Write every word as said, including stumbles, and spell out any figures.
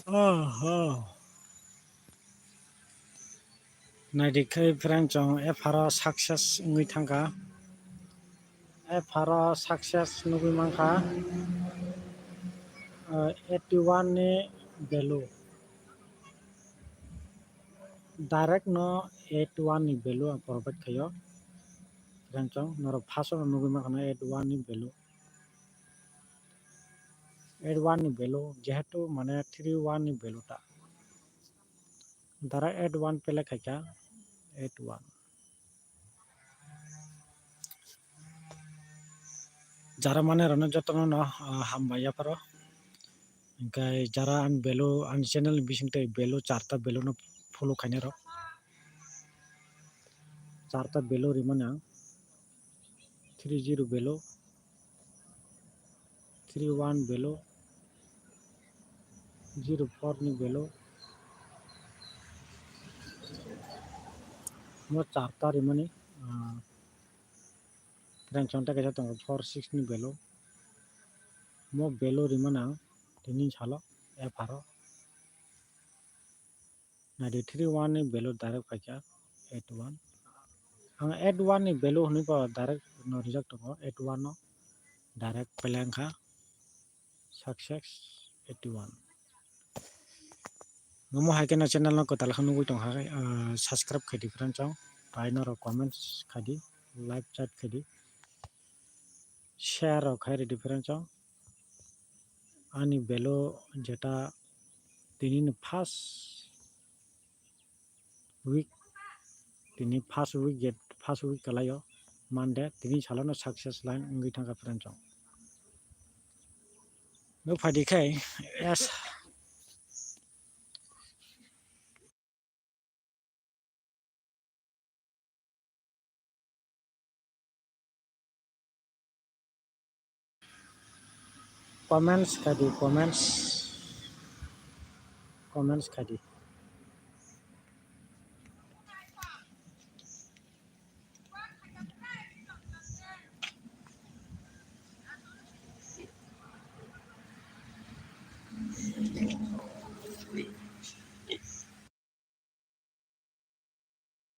Oho. Naidi khe friend chong apharo success wngwi thangkha. Apharo success nugwi mankha, uh, eighty one ni value. Direct no eighty one ni value ang provide khaio. Friend chong norok first o nugwi mankha eighty one ni value. Eight one ni value, jehetu mane three one ni value ta. Dara eight one pele khaikha, eight one. Jara mane rano jotono no, ah, hambai yapharo. Hingkai jara ani value, ani channel ni bising tei value charta value no follow khainai rok. Charta value rimani ang. Three zero value, three one value, zero four ni value. Mo charta rimani, ah, friend chong ta kaisa tongo four six ni value. Mo value rimani ang tini salo apharo. Naidi three one ni value direct paikha eight one. Ang eight one ni value hwnwi bo direct no rijak tongo, eight one no direct pele wngkha success eighty one. Omo hai khe no channel no kwtal khe nugwi tongkha, ah, subscribe khaidi friend chong, pai norok comments khaidi, live chat khaidi, share rok khai ridi friend chong. Ani value jeta tini ni first week, tini first week get, first week kalaio Monday, tini salono success line wngwi thangkha friend chong. Nuk phaidi khai, yes. Comments khaidi, comments, comments khaidi.